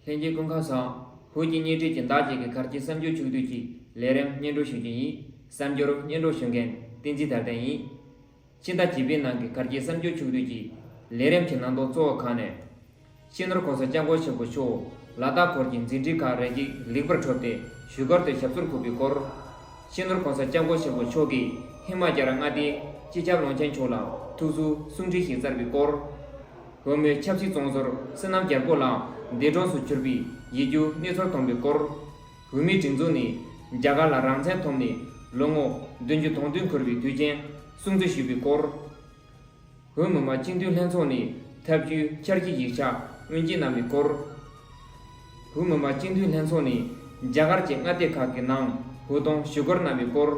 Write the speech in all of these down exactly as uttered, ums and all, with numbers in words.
ལྷན་རྒྱས་སྐུ་ཁམས་བཟང་། ཧུའུ་ཅིན་བརྙན་འཕྲིན་གྱི་བདག་ཅག་གི་གར་སྐྱེལ་གསར་འགྱུར་ཕྱོགས་བསྡུས་ཀྱི་ལས་རིམ་སྙན་སྒྲོན་ཞུ་རྒྱུ་ཡིན། གསར་འགྱུར་སྙན་སྒྲོན་ཞུ་མཁན་བསྟན་འཛིན་དར་ལྡན་ཡིན། ཕྱི་ཟླ་བརྒྱད་པའི་ནང་གི་གར་སྐྱེལ་གསར་འགྱུར་ཕྱོགས་བསྡུས་ཀྱི་ལས་རིམ་གྱི་ནང་དོན་གཙོ་བོ་ཁག་ནས། སྤྱི་ནོར་གོང་ས་སྐྱབས་མགོན་ཆེན་པོ་མཆོག་ལ་དྭགས་སྐོར་གྱི་མཛད་འཕྲིན་ཁག་རེ་ཞིག་ལེགས་པར་གྲུབ་སྟེ་བཞུགས་སྒར་དུ་ཞབས་སོར་འཁོད་པའི་སྐོར། སྤྱི་ནོར་གོང་ས་སྐྱབས་མགོན་ཆེན་པོ་མཆོག་གིས་ཧི་མ་ཅལ་མངའ་སྡེའི་སྤྱི་ཁྱབ་བློན་ཆེན་མཆོག་ལ་ཐུགས་གསོའི་གསུང་འཕྲིན་ཞིག་སྩལ་བའི་སྐོར། བོད་མིའི་ཆབ་སྲིད་བཙོན་ཟུར་བསོད་ནམས་རྒྱལ་པོ་ལགས་འདས་གྲོངས་སུ་གྱུར་པའི་ཡིད་སྐྱོའི་གནས་ཚུལ་ཐོན་པའི་སྐོར། བོད་མིའི་སྒྲིག་འཛུགས་ནས་རྒྱ་གར་ལ་རང་བཙན་ཐོབ་ནས་ལོ་ངོ་བདུན་ཅུ་དོན་བདུན་འཁོར་བའི་དུས་ཆེན་སྲུང་བརྩི་ཞུས་པའི་སྐོར། བོད་མི་མང་སྤྱི་འཐུས་ལྷན་ཚོགས་ནས་ཐབས་ཇུས་འཆར་གཞིའི་ཡིག་ཆ་དབུ་འབྱེད་གནང་བའི་སྐོར། བོད་མི་མང་སྤྱི་འཐུས་ལྷན་ཚོགས་ནས་རྒྱ་གར་གྱི་མངའ་སྡེ་ཁག་གི་ནང་བོད་དོན་ཞུ་སྐུལ་གནང་བའི་སྐོར།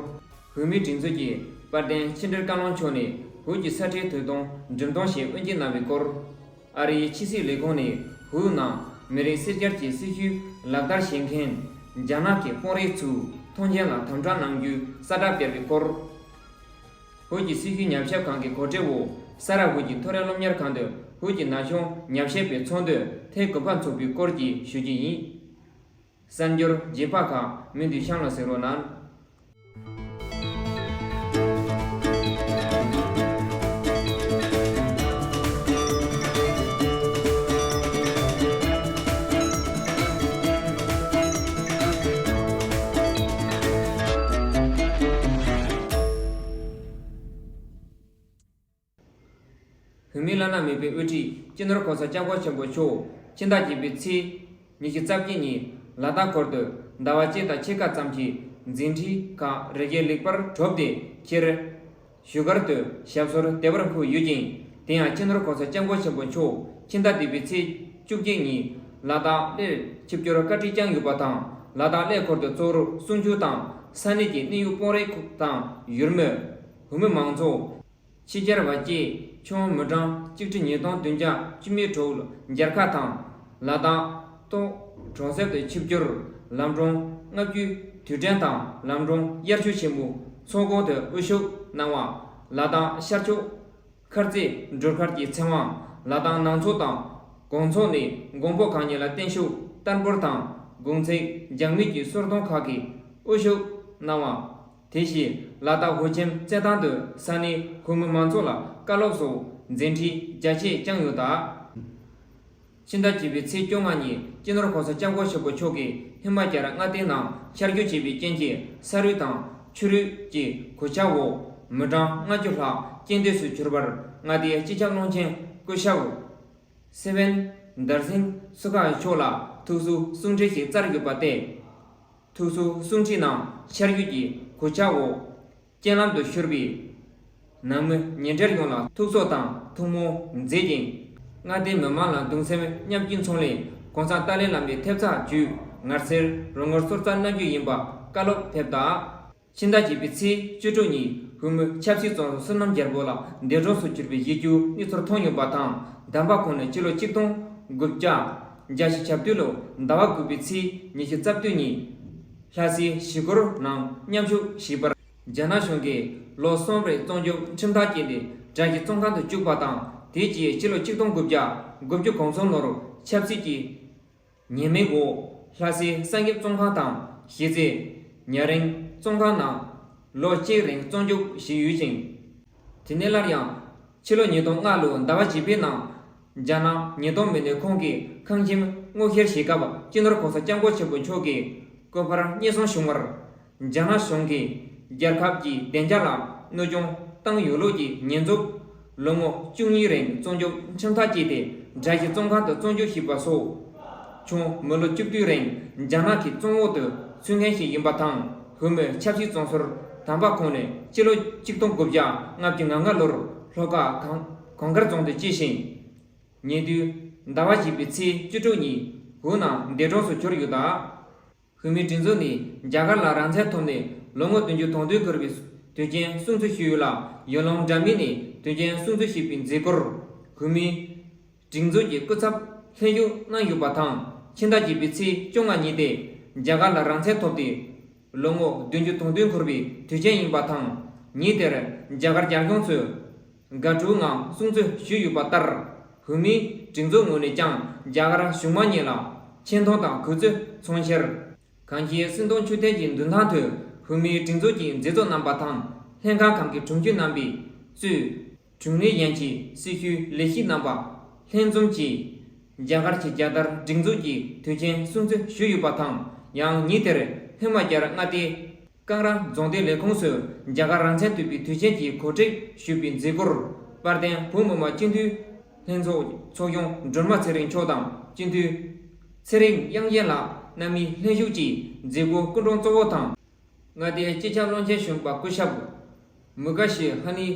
བོད་མིའི་སྒྲིག་འཛུགས་ཀྱི་དཔལ་ལྡན་ཕྱི་དྲིལ་བཀའ་བློན་མཆོག་ནས་བོད་ཀྱི་ས་ཁྲའི་དུས་སྟོན་འགྲེམས་སྟོན་ཞིག་དབུ་འབྱེད་གནང་བའི་སྐོར། ཨ་རིའི་ཕྱི་སྲིད་ལས་ཁུངས་ནས་བོད་ནང་མི་རིགས་སེར་སྐྱ་གི་སྲི་ཞུ་ལག་བསྟར་བྱེད་མཁན་རྒྱ་ནག་གི་དཔོན་རིགས་ཚོའི་ཐོངས་མཆན་ལ་དམ་དྲག་གནང་རྒྱུའི་གསལ་བསྒྲགས་སྤེལ་བའི་སྐོར། བོད་ཀྱི་སྲི་ཞུའི་ཉམས་ཞིབ་ཁང་གི་གོ་སྒྲིག་འོག་ས་རཱ་ཧུད་ཀྱི་མཐོ་རིམ་སློབ་གཉེར་ཁང་དུ་བོད་ཀྱི་ན་གཞོན་ཉམས་ཞིབ་པའི་ཚོགས་འདུ་ཐེངས་དགུ་པ་འཚོགས་པའི་སྐོར་གྱི་ཞུ་རྒྱུ་ཡིན། གསར་འགྱུར་རྒྱས་པ་ཁག་མུ་མཐུད་གཤམ་ལ་གཟིགས་རོགས་གནང་། བོད་མིའི་བླ་ན་མེད་པའི་དབུ་ཁྲིད་སྤྱི་ནོར་གོང་ས་སྐྱབས་མགོན་ཆེན་པོ་མཆོག་ཕྱི་ཟླ་བརྒྱད་པའི་ཚེས་ཉི་ཤུ་རྩ་བརྒྱད་ཉིན་ལ་དྭགས་ཁུལ་དུ་ཟླ་བ་གཅིག་དང་ཕྱེད་ཀ་ཙམ་གྱི་མཛད་འཕྲིན་ཁག་རེ་ཞིག་ལེགས་པར་གྲུབ་སྟེ་ཕྱིར་བཞུགས་སྒར་དུ་ཞབས་སོར་བདེ་བར་འཁོད་ཡོད་ཅིང་། དེ་ཡང་སྤྱི་ནོར་གོང་ས་སྐྱབས་མགོན་ཆེན་པོ་མཆོག་ཕྱི་ཟླ་བརྒྱད་པའི་ཚེས་བཅུ་གཅིག་ཉིན་ལ་དྭགས་གླེར་ཆིབས་བསྒྱུར་བཀའ་ཁྲིད་བསྐྱངས་ཡོད་པ་དང་། ལ་དྭགས་གླེ་ཁུལ་དུ་ཚོགས་རུ་གསུང་ཆོས་དང་ས་གནས་ཀྱི་གནད་ཡོད་དཔོན་རིགས་དང་ཡུལ་མི། བོད་མི་མང་ཚོགས། ཕྱི་རྒྱལ་བ་བཅས་ཁྱོན་མི་གྲངས་ཆིག་ཁྲི་ཉིས་སྟོང་བདུན་བརྒྱ་བཅུ་མེད་དྲུག་ལ་མཇལ་ཁ་དང་། ལ་དྭགས་ཏོག་གྲོང་གསེབ་ཏུ་ཆིབས་བསྒྱུར་ལམ་གྲོན་ལྔ་བཅུའི་དུས་དྲན་དང་ལམ་གྲོན་དབྱར་ཆོས་ཆེན་མོའི་ཚོགས་ཁང་དུ་དབུ་བཞུགས་གནང་བ། ལ་དྭགས་ཤར་ཕྱོགས་མཁར་རྩེ་སྒྲུབ་སྒར་གྱི་ཚེ་དབང་ལ་དྭགས་ནང་ཚོགས་དང་དགོང་ཚོགས་ནས་མགོན་པོ་གང་ཉིད་ལ་བརྟན་བཞུགས་བསྟར་འབུལ་དང་དགོང་ཚིགས་རྒྱང་མིག་གི་གསོལ་སྟོན་ཁག་གི་དབུ་བཞུགས་གནང་བ། དེ་བཞིན་ལ་དྭགས་ཧུའུ་ཅིན་རྩེད་ཐང་དུ་ས་གནས་བོད་མི་མང་ཚོགས་ལ་བཀའ་སློབ་སོགས་མཛད་འཕྲིན་རྒྱ་ཆེ་བསྐྱངས་ཡོད་པ། ཕྱི་ཟླ་བརྒྱད་པའི་ཚེས་བཅོ་ལྔ་ཉིན་སྤྱི་ནོར་གོང་ས་སྐྱབས་མགོན་ཆེན་པོ་མཆོག་གིས་ཧི་མ་ཅལ་མངའ་སྡེའི་ནང་ཆར་རྒྱུན་ཆད་པའི་རྐྱེན་གྱིས་ས་རུད་དང་ཆུ་རུད་ཀྱི་གོད་ཆག་འོག་མི་གྲངས་ལྔ་བཅུ་ལྷག་རྐྱེན་འདས་སུ་གྱུར་པར་མངའ་སྡེའི་སྤྱི་ཁྱབ་བློན་ཆེན་སྐུ་ཞབས་སེ་ཝེན་དར་སིང་སུ་ཁ་མཆོག་ལ་ཐུགས་གསོའི་གསུང་འཕྲིན་ཞིག་སྩལ་ཡོད་པ་སྟེ། ཐུགས་གསོའི་གསུང་འཕྲིན་ནང་ཆར་རྒྱུན་གྱི་གོད་ཆག་འོག་རྐྱེན་ལམ་དུ་ཤོར་བའི་ནང་མི་ཉེ་འབྲེལ་ཡོངས་ལ་ཐུགས་གསོ་དང་ཐུགས་སྨོན་མཛད་ཅིང་། མངའ་སྡེའི་མི་མང་ལ་གདུང་སེམས་མཉམ་སྐྱེད་ཚོང་ལས་གོང་ས་ཏཱ་ལའི་བླ་མའི་ཐེབས་རྩ་བརྒྱུད་ངར་སེར་རོགས་དངུལ་གསོལ་རྩ་གནང་རྒྱུ་ཡིན་པ་བཀའ་སློབ་ཕེབས་པ། ཕྱི་ཟླ་བརྒྱད་པའི་ཚེས་བཅུ་དྲུག་ཉིན་བོད་མི་ཆབ་སྲིད་བཙོན་ཟུར་བསོད་ནམས་རྒྱལ་པོ་ལགས་འདས་གྲོངས་སུ་གྱུར་པའི་གཞིས་བསྐྱོད་གནས་ཚུལ་ཐོན་ཡོད་པ་དང་། དམ་པ་ཁོང་ནི་སྤྱི་ལོ་གཅིག་སྟོང་དགུ་བརྒྱ་བརྒྱད་ཅུ་གྱ་བདུན་ལོ་ཟླ་བ་དགུ་པའི་ཚེས་ཉི་ཤུ་རྩ་བདུན་ཉིན་ལྷ་སའི་གཞིས་སྒར་ནང་མཉམ་ཞུགས་བྱས་པར། རྒྱ་ནག་གཞུང་གིས་ལོ་གསུམ་རིང་བཙོན་འཇུག་ཁྲིམས་ཐག་བཅད་དེ་དགྲ་ཡི་བཙོན་ཁང་དུ་བཅུག་པ་དང་། དེ་རྗེས་སྤྱི་ལོ་གཅིག་སྟོང་དགུ་བརྒྱ་དགུ་བཅུ་གོ་གསུམ་ལོར་ཆབ་སྲིད་ཀྱི་ཉེས་མིང་འོག་ལྷ་སའི་གསང་སྐྱབས་བཙོན་ཁང་དང་། གཞིས་རྩེ་ཉ་རིང་བཙོན་ཁང་ནང་ལོ་གཅིག་རིང་བཙོན་འཇུག་བྱས་ཡོད་ཅིང་། དེ་ནས་སླར་ཡང་ཕྱི་ལོ་ཉིས་སྟོང་ལྔ་ལོའི་ཟླ་བ་བཞི་པའི་ནང་རྒྱ་ནག་ཉེས་དོན་མི་སྣས་ཁོང་གི་ཁང་ཁྱིམ་དངོས་བཤེར་བྱེད་སྐབས་སྤྱི་ནོར་གོང་ས་སྐྱབས་མགོན་ཆེན་པོ་མཆོག་གི་སྐུ་པར་རྙེད་སོན་བྱུང་བར། རྒྱ་ནག་གཞུང་གིས་རྒྱལ་ཁབ་ཀྱི་བདེ་འཇགས་ལ་གནོད་སྐྱོན་བཏང་ཡོད་ལུགས་ཀྱི་ཉེས་འཛུགས། ལོ་ངོ་བཅུ་གཉིས་རིང་བཙོན་འཇུག་ཁྲིམས་ཐག་བཅད་དེ་དགྲ་ཡི་བཙོན་ཁང་དུ་བཙོན་འཇུག་བྱས་པ་སོགས། ཁྱོན་མི་ལོ་བཅུ་བདུན་རིང་རྒྱ་ནག་གི་བཙོན་འོག་ཏུ་ཚུད་མཁན་ཞིག་ཡིན་པ་དང་། བོད་མི་ཆབ་སྲིད་བཙོན་ཟུར་དམ་པ་ཁོང་ནི་སྤྱི་ལོ་གཅིག་སྟོང་དགུ་བརྒྱ་ལྔ་བཅུ་ང་ལྔ་ལོར་ལྷོ་ཁ་གངས་གངས་དཀར་རྫོང་དུ་སྐྱེས་ཤིང་། ཉེ་དུས་ཟླ་བ་བཞི་པའི་ཚེས་བཅུ་དྲུག་ཉིན་བོད་ནང་འདས་གྲོངས་སུ་གྱུར་ཡོད་པ། བོད་མིའི་སྒྲིག་འཛུགས་ནས་རྒྱ་གར་ལ་རང་བཙན་ཐོབ་ནས་ལོ་ངོ་བདུན་ཅུ་དོན་བདུན་འཁོར་བའི་དུས་ཆེན་སྲུང་བརྩི་ཞུས་ཡོད་ལ། ཡུལ་ལུང་འདྲ་མིན་ནས་དུས་ཆེན་སྲུང་བརྩི་ཞུས་པའི་མཛད་སྒོར་བོད་མིའི་སྒྲིག་འཛུགས་ཀྱི་སྐུ་ཚབ་ལྷན་ཞུགས་གནང་ཡོད་པ་དང་། ཕྱི་ཟླ་བརྒྱད་པའི་ཚེས་བཅོ་ལྔ་ཉིན་ཏེ་རྒྱ་གར་ལ་རང་བཙན་ཐོབ་སྟེ་ལོ་ངོ་བདུན་ཅུ་དོན་བདུན་འཁོར་བའི་དུས་ཆེན་ཡིན་པ་དང་། ཉིན་དེར་རྒྱ་གར་རྒྱལ་གཞུང་ཚོས་དགའ་སྤྲོའི་ངང་སྲུང་བརྩི་ཞུས་ཡོད་པ་ལྟར། བོད་མིའི་སྒྲིག་འཛུགས་ངོས་ནས་ཀྱང་རྒྱ་གར་གཞུང་མང་གཉིས་ལ་ ཆེ་མཐོང་དང་གུས་བརྩི་མཚོན་ཕྱིར། གངས་སྐྱེས་སེང་གདོང་མཆོད་རྟེན་གྱི་མདུན་ཐང་དུ་བོད་མིའི་སྒྲིག་འཛུགས་ཀྱི་མཛད་གཙོ་རྣམ་པ་དང་ལྷན་ཁང་ཁག་གི་དྲུང་ཆེ་རྣམ་པས་གཙོས། དྲུང་ལས་ཡན་གྱི་སྲི་ཞུའི་ལས་བྱེད་རྣམ་པ་ལྷན་འཛོམས་ཀྱིས། རྒྱ་གར་གྱི་རྒྱལ་དར་སྒྲེང་འཛུགས་ཀྱི་དུས་ཆེན་སྲུང་བརྩི་ཞུས་ཡོད་པ་དང་། ཡང་ཉིན་དེར་ཧི་མ་ཅལ་མངའ་སྡེའི་ཀང་ར་རྫོང་སྡེ་ལས་ཁུངས་སུ་རྒྱ་གར་རང་བཙན་དུས་པའི་དུས་ཆེན་གྱི་གོ་སྒྲིག་ཞུས་པའི་མཛད་སྒོར། དཔལ་ལྡན་བོད་མི་མང་སྤྱི་འཐུས་ལྷན་ཚོགས་ཚོགས་གཞོན་སྒྲོལ་མ་ཚེ་རིང་མཆོག་དང་སྤྱི་འཐུས་ཚེ་རིང་དབྱངས་ཅན་ལགས་རྣམ་གཉིས་ལྷན་ཞུགས་ཀྱིས་མཛད་སྒོའི་སྐུ་མགྲོན་གཙོ་བོ་དང་། མངའ་སྡེའི་སྤྱི་ཁྱབ་བློན་ཆེན་གཞོན་པ་སྐུ་ཞབས་མུ་ཀ་ཤི་ཧ་ནི་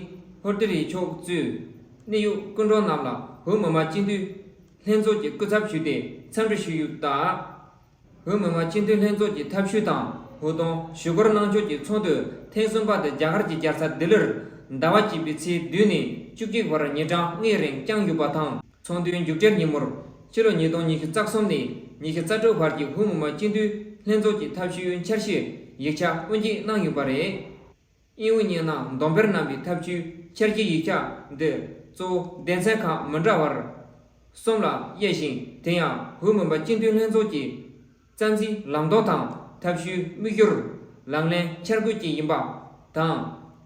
ཧོར་ཏི་རི་མཆོག་གཙོས་གནད་ཡོད་སྐུ་མགྲོན་རྣམས་ལ་བོད་མི་མང་སྤྱི་འཐུས་ལྷན་ཚོགས་ཀྱི་སྐུ་ཚབ་ཞུས་ཏེ་འཚམས་འདྲི་ཞུས་ཡོད་སྟབས། བོད་མི་མང་སྤྱི་འཐུས་ལྷན་ཚོགས་ཀྱི་ཐབས་ཇུས་དང་བོད་དོན་ཞུ་སྐུལ་གནང་ཕྱོགས་ཀྱི་ཚོགས་འདུ་ཐེངས་གསུམ་པ་དེ་རྒྱ་གར་གྱི་རྒྱལ་ས་ལྡི་ལིར་ཟླ་བ་བརྒྱད་པའི་ཚེས་བདུན་ནས་བཅུ་གཅིག་བར་ཉིན་གྲངས་ལྔའི་རིང་བསྐྱངས་ཡོད་པ་དང་། ཚོགས་འདུའི་མཇུག་སྒྲིལ་ཉིན་མོར་ཕྱི་ལོ་ཉིས་སྟོང་ཉི་ཤུ་རྩ་གསུམ་ནས་ཉི་ཤུ་རྩ་དྲུག་བར་གྱི་བོད་མི་མང་སྤྱི་འཐུས་ལྷན་ཚོགས་ཀྱི་ཐབས་ཇུས་འཆར་གཞི་ཡིག་ཆ་དབུ་འབྱེད་གནང་ཡོད་པ་རེད། དབྱིན་ཡིག་ནང་འདོམས་པར་གནང་བའི་ཐབས་ཇུས་འཆར་གཞི་ཡིག་ཆ་འདི་གཙོ་བོ་སྡེ་ཚན་ཁག་མི་འདྲ་བར་གསུམ་ལ་དབྱེ་ཞིང་། དེ་ཡང་བོད་མི་མང་སྤྱི་འཐུས་ལྷན་ཚོགས་ཀྱི་རྩ་འཛིན་ལམ་སྟོན་དང་ཐབས་ཇུས་དམིགས་ཡུལ། ལག་ལེན་འཆར་འགོད་ཀྱི་ཡིན་པ་དང་།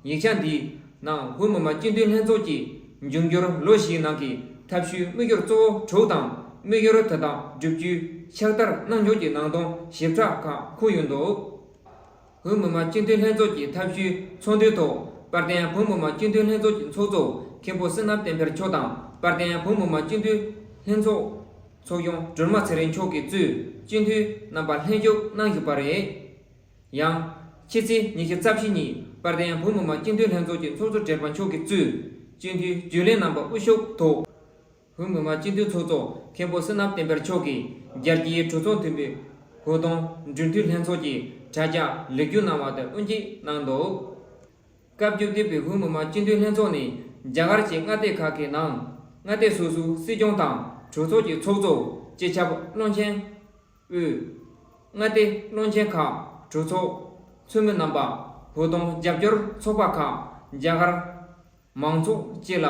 ཡིག་ཆ་འདིའི་ནང་བོད་མི་མང་སྤྱི་འཐུས་ལྷན་ཚོགས་ཀྱི་འབྱུང་འགྱུར་ལོ་བཞིའི་ནང་གི་ཐབས་ཇུས་དམིགས་ཡུལ་གཙོ་བོ་དྲུག་དང་། དམིགས་ཡུལ་དེ་དག་བསྒྲུབ་རྒྱུའི་ཕྱག་བསྟར་གནང་ཕྱོགས་ཀྱི་ནང་དོན་ཞིབ་ཕྲ་ཁག་འཁོད་ཡོད་འདུག་བོད་མི་མང་སྤྱི་འཐུས་ལྷན་ཚོགས་ཀྱི་ཐབས་ཇུས་ཚོགས་འདུའི་ཐོག་དཔལ་ལྡན་བོད་མི་མང་སྤྱི་འཐུས་ལྷན་ཚོགས་ཀྱི་ཚོགས་གཙོ་མཁན་པོ་བསོད་ནམས་བསྟན་འཕེལ་མཆོག་དང་། དཔལ་ལྡན་བོད་མི་མང་སྤྱི་འཐུས་ལྷན་ཚོགས་ཚོགས་གཞོན་སྒྲོལ་མ་ཚེ་རིང་མཆོག་གིས་གཙོས་སྤྱི་འཐུས་རྣམ་པ་ལྷན་ཞུགས་གནང་ཡོད་པ་རེད། ཡང་ཕྱི་ཚེས་ཉི་ཤུ་རྩ་བཞི་ཉིན་དཔལ་ལྡན་བོད་མི་མང་སྤྱི་འཐུས་ལྷན་ཚོགས་ཀྱི་ཚོགས་གཙོ་སྦྲེལ་པ་མཆོག་གིས་གཙོས་སྤྱི་འཐུས་རྒྱུན་ལས་རྣམ་པ་དབུ་བཞུགས་ཐོག་བོད་མི་མང་སྤྱི་འཐུས་ཚོགས་གཙོ་མཁན་པོ་བསོད་ནམས་བསྟན་འཕེལ་མཆོག་གིས་རྒྱལ་སྤྱིའི་གྲོས་ཚོགས་མཐུན་པའི་བོད་དོན་འབྲེལ་མཐུད་ལྷན་ཚོགས་ཀྱི་དྲ་རྒྱ་ལེགས་བསྒྱུར་གནང་བ་དེ་དབུ་འབྱེད་གནང་འདུག་སྐབས་བཅུ་བདུན་པའི་བོད་མི་མང་སྤྱི་འཐུས་ལྷན་ཚོགས་ནི་རྒྱ་གར་གྱི་མངའ་སྡེ་ཁག་གི་ནང་མངའ་སྡེ་སོ་སོའི་སྲིད་སྐྱོང་དང་གྲོས་ཚོགས་ཀྱི་ཚོགས་གཙོ། སྤྱི་ཁྱབ་བློན་ཆེན། དབུས། མངའ་སྡེ་བློན་ཆེན་ཁག་གྲོས་ཚོགས་འཐུས་མི་རྣམ་པ། བོད་དོན་རྒྱབ་སྐྱོར་ཚོགས་པ་ཁག་རྒྱ་གར་མང་ཚོགས་བཅས་ལ་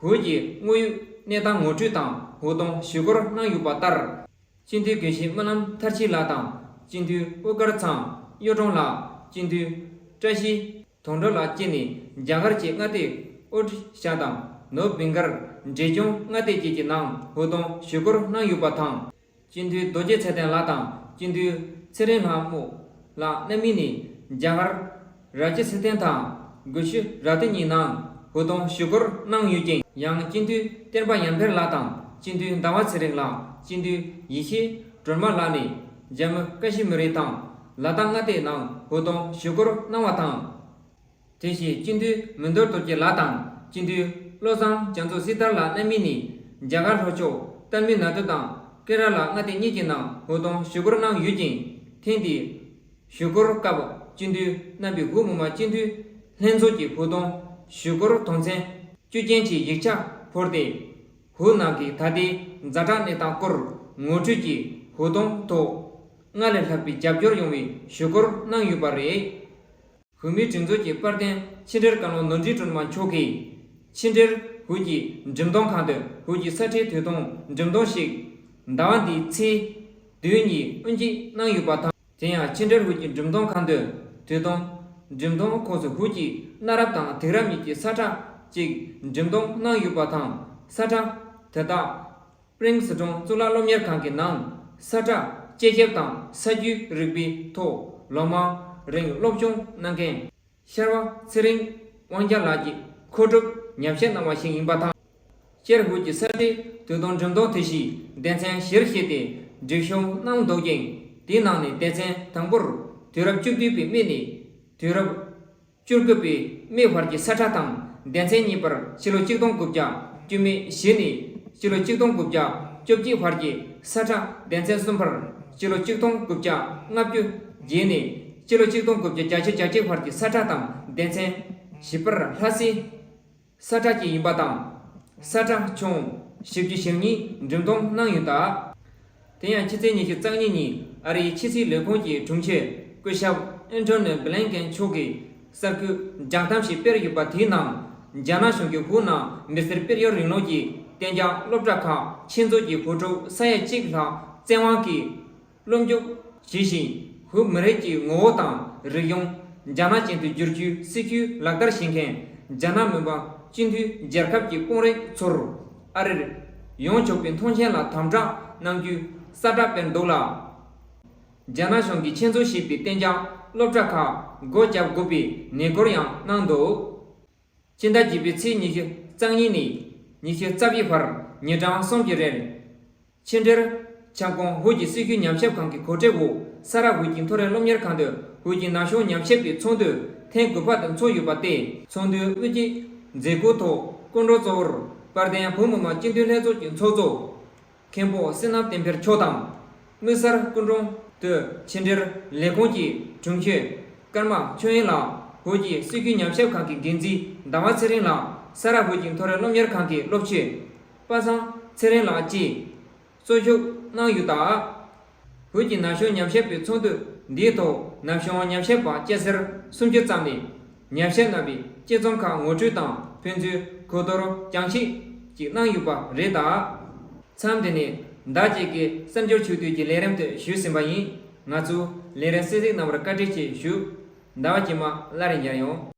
བོད་ཀྱི་དངོས་ཡོད་གནས་སྟངས་ངོ་སྤྲོད་དང་བོད་དོན་ཞུ་སྐུལ་གནང་ཡོད་པ་ལྟར། སྤྱི་འཐུས་དགེ་བཤེས་སྨོན་ལམ་མཐར་ཕྱིན་ལགས་དང་། སྤྱི་འཐུས་དབུ་དཀར་ཚང་གཡུ་སྒྲོན་ལགས། སྤྱི་འཐུས་བཀྲ་ཤིས་དོན་གྲུབ་ལགས་བཅས་ནས་རྒྱ་གར་གྱི་མངའ་སྡེ་ཨོ་ཌི་ཤ་དང་ནོར་བེང་གལ་འབྲས་ལྗོངས་མངའ་སྡེ་བཅས་ཀྱི་ནང་བོད་དོན་ཞུ་སྐུལ་གནང་ཡོད་པ་དང་། སྤྱི་འཐུས་རྡོ་རྗེ་ཚེ་བརྟན་ལགས་དང་སྤྱི་འཐུས་ཚེ་རིང་ལྷ་མོ་ལགས་རྣམ་གཉིས་ནས་རྒྱ་གར་ར་ཇི་སི་ཐན་དང་གུ་ཇི་ར་ཏི་གཉིས་ནང་བོད་དོན་ཞུ་སྐུལ་གནང་ཡོད་ཅིང་། ཡང་སྤྱི་འཐུས་བསྟན་པ་ཡར་འཕེལ་ལགས་དང་སྤྱི་འཐུས་ཟླ་བ་ཚེ་རིང་ལགས། སྤྱི་འཐུས་ཡེ་ཤེས་སྒྲོལ་མ་ལགས་ནས་ཇམ་མུ་ཀ་ཤི་མིར་དང་ལ་དྭགས་མངའ་སྡེའི་ནང་བོད་དོན་ཞུ་སྐུལ་གནང་བ་དང་། དེ་བཞིན་སྤྱི་འཐུས་མི་འདོར་རྡོ་རྗེ་ལགས་དང་སྤྱི་འཐུས་བློ་བཟང་རྒྱ་མཚོ་སྲི་ཐར་ལགས་རྣམ་གཉིས་ནས་རྒྱ་གར་ལྷོ་ཕྱོགས་ཏཱ་མིལ་ནཱ་ཌུ་དང་ཀེ་ར་ལ་མངའ་སྡེ་གཉིས་ཀྱི་ནང་བོད་དོན་ཞུ་སྐུལ་གནང་ཡོད་ཅིང་། ཐེངས་འདིའི་ཞུ་སྐུལ་སྐབས་སྤྱི་འཐུས་རྣམ་པས་བོད་མི་མང་སྤྱི་འཐུས་ལྷན་ཚོགས་ཀྱི་བོད་དོན་ཞུ་སྐུལ་དོན་ཚན་བཅུ་ཅན་གྱི་ཡིག་ཆ་ཕུལ་ཏེ། བོད་ནང་གི་ད་ལྟའི་ཛ་དྲག་གནས་སྟངས་སྐོར་ངོ་སྤྲོད་ཀྱིས་བོད་དོན་ཐོག་སྔར་ལས་ལྷག་པའི་རྒྱབ་སྐྱོར་ཡོང་བའི་ཞུ་སྐུལ་གནང་ཡོད་པ་རེད། བོད་མིའི་སྒྲིག་འཛུགས་ཀྱི་དཔལ་ལྡན་ཕྱི་འབྲེལ་བཀའ་བློན་ནོར་འཛིན་སྒྲོལ་མ་མཆོག་གིས། ཕྱི་འབྲེལ་བོད་ཀྱི་འགྲེམས་སྟོན་ཁང་དུ་བོད་ཀྱི་ས་ཁྲའི་དུས་སྟོན་འགྲེམས་སྟོན་ཞིག་ཟླ་བ་འདིའི་ཚེས་བདུན་ཉིན་དབུ་འབྱེད་གནང་ཡོད་པ་དང་། དེ་ཡང་ཕྱི་འབྲེལ་བོད་ཀྱི་འགྲེམས་སྟོན་ཁང་དུ་དུས་སྟོན་འགྲེམས་སྟོན་ཁོངས་སུ་བོད་ཀྱི་གནའ་རབས་དང་དེང་རབས་གཉིས་ཀྱི་ས་ཁྲ་གཅིག་འགྲེམས་སྟོན་གནང་ཡོད་པ་དང་། ས་ཁྲ་དེ་དག་སྤྲིན་སི་ཁྲོན་གཙུག་ལག་སློབ་གཉེར་ཁང་གི་ནང་ས་ཁྲ་དཔྱད་ཞིབ་དང་ས་རྒྱུས་རིག་པའི་ཐོག་ལོ་མང་རིང་སློབ་སྦྱོང་གནང་མཁན་ཤར་བ་ཚེ་རིང་དབང་རྒྱལ་ལགས་ཀྱིས་མཁོ་སྒྲུབ་ཉམས་བཞེས་གནང་བ་ཞིག་ཡིན་པ་དང་། སྤྱིར་བོད་ཀྱི་ས་ཁྲའི་དུས་སྟོན་འགྲེམས་སྟོན་དེ་བཞིན་སྡེ་ཚན་བཞིར་ཕྱེ་སྟེ་སྒྲིག་གཞི་གནང་འདུག་ཅིང་། དེའི་ནང་ནས་སྡེ་ཚན་དང་པོར་དུས་རབས་བཅུ་བདུན་པའི་སྨད་ནས་དུས་རབས་བཅུ་དགུ་པའི་སྨད་བར་གྱི་ས་ཁྲ་དང་། སྡེ་ཚན་གཉིས་པར་ཕྱི་ལོ་ཆིག་སྟོང་དགུ་བརྒྱ་བཅུ་མེད་བཞི་ནས་ཕྱི་ལོ་ཆིག་སྟོང་དགུ་བརྒྱ་བཅོ་གཅིག་བར་གྱི་ས་ཁྲ། སྡེ་ཚན་གསུམ་པར་ཕྱི་ལོ་ཆིག་སྟོང་དགུ་བརྒྱ་ལྔ་བཅུ་བརྒྱད་ནས་ཕྱི་ལོ་ཆིག་སྟོང་དགུ་བརྒྱ་བརྒྱད་ཅུ་གྱ་གཅིག་བར་གྱི་ས་ཁྲ་དང་། སྡེ་ཚན་བཞི་པར་ལྷ་སའི་ས་ཁྲ་བཅས་ཡིན་པ་དང་། ས་ཁྲ་ཆུང་བཞི་བཅུ་ཞེ་གཉིས་འགྲེམས་སྟོན་གནང་ཡོད་སྟབས། དེ་ཡང་ཕྱི་ཚེས་ཉི་ཤུ་རྩ་གཉིས་ཉིན་ཨ་རིའི་ཕྱི་སྲིད་ལས་ཁུངས་ཀྱི་དྲུང་ཆེ་སྐུ་ཞབས་ཨན་ཐོ་ནི་བྷི་ལིན་ཀེན་མཆོག་གིས་གསར་འགོད་བསྒྲགས་གཏམ་ཞིག་སྤེལ་ཡོད་པ། དེའི་ནང་རྒྱ་ནག་གཞུང་གིས་བོད་ནང་མི་སེར་སྤེལ་ཡུལ་རིང་ལུགས་ཀྱི་གཏན་འཇགས་སློབ་གྲྭ་ཁག་ཆེད་འཛུགས་ཀྱིས་བོད་ཕྲུག་ས་ཡ་གཅིག་ལྷག་ བཙན་དབང་གིས་སློབ་འཇུག་བྱས་ཤིང་། བོད་མི་རིགས་ཀྱི་ངོ་བོ་དང་རིག་གཞུང་རྒྱ་ནག་ཅན་དུ་བསྒྱུར་རྒྱུའི་སྲིད་བྱུས་ལག་བསྟར་བྱེད་མཁན་རྒྱ་ནག་མིན་པ་སྤྱི་མཐུན་རྒྱལ་ཁབ་ཀྱི་དཔོན་རིགས་ཚོར་ཨ་རིར་ཡོང་ཆོག་པའི་མཐོང་མཆན་ལ་དམ་དྲག་གནང་རྒྱུའི་གསལ་བསྒྲགས་སྤེལ་འདུག་ལ། རྒྱ་ནག་གཞུང་གིས་ཆེད་འཛུགས་བྱས་པའི་གཏན་འཇགས་སློབ་གྲྭ་ཁག་སྒོ་བརྒྱབ་དགོས་པའི་ནན་སྐུལ་ཡང་གནང་འདུག་ཕྱི་ཟླ་བརྒྱད་པའི་ཚེས་ཉི་ཤུ་རྩ་གཉིས་ནས་ཉི་ཤུ་རྩ་བཞི་བར་ཉིན་གྲངས་གསུམ་གྱི་རིང་། ཕྱི་འབྲེལ་ཁྱབ་ཁོངས་བོད་ཀྱི་སྲིད་བྱུས་ཉམས་ཞིབ་ཁང་གི་གོ་སྒྲིག་འོག་ས་རཱ་བོད་ཀྱི་མཐོ་རིམ་སློབ་གཉེར་ཁང་དུ་བོད་ཀྱི་ན་གཞོན་ཉམས་ཞིབ་པའི་ཚོགས་འདུ་ཐེངས་དགུ་པ་དེ་འཚོགས་ཡོད་པ་སྟེ། ཚོགས་འདུའི་དབུ་འབྱེད་མཛད་སྒོའི་ཐོག་སྐུ་མགྲོན་གཙོ་བོར་དཔལ་ལྡན་བོད་མི་མང་སྤྱི་འཐུས་ལྷན་ཚོགས་ཀྱི་ཚོགས་གཙོ་མཁན་པོ་བསོད་ནམས་བསྟན་འཕེལ་མཆོག་དང་། དམིགས་བསལ་སྐུ་མགྲོན་དུ་ཕྱི་འབྲེལ་ལས་ཁུངས་ཀྱི་དྲུང་ཆེ་ཀརྨ་ཆོས་དབྱིངས་ལགས། བོད་ཀྱི་སྲིད་བྱུས་ཉམས་ཞིབ་ཁང་གི་འགན་འཛིན་ཟླ་བ་ཚེ་རིང་ལགས། ས་རཱ་བོད་ཀྱི་མཐོ་རིམ་སློབ་གཉེར་ཁང་གི་སློབ་སྤྱི་པ་སངས་ཚེ་རིང་ལགས་བཅས་གཙོ་བཞུགས་གནང་ཡོད་སྟབས། བོད་ཀྱི་ན་གཞོན་ཉམས་ཞིབ་པའི་ཚོགས་འདུ་འདིའི་ཐོག་ན་གཞོན་ཉམས་ཞིབ་པ་སྐྱ་སེར་སུམ་ཅུ་ཙམ་ནས་ཉམས་ཞིབ་གནང་བའི་དཔྱད་རྩོམ་ཁག་ངོ་སྤྲོད་དང་ཕན་ཚུན་གོ་བསྡུར་རྒྱང་ཤེལ་ཅིག་གནང་ཡོད་པ་རེད་གདའ། མཚམས་འདི་ནས་བདག་བཅས་ཀྱི་གསར་འགྱུར་ཕྱོགས་བསྡུས་ཀྱི་ལས་རིམ་དེ་ཞུས་ཟིན་པ་ཡིན། ང་ཚོའི་ལས་རིམ་གསན་གཟིགས་གནང་བར་བཀའ་དྲིན་ཆེ་ཞུ། ཟླ་བ་རྗེས་མ་སླར་ཡང་མཇལ་ཡོང་།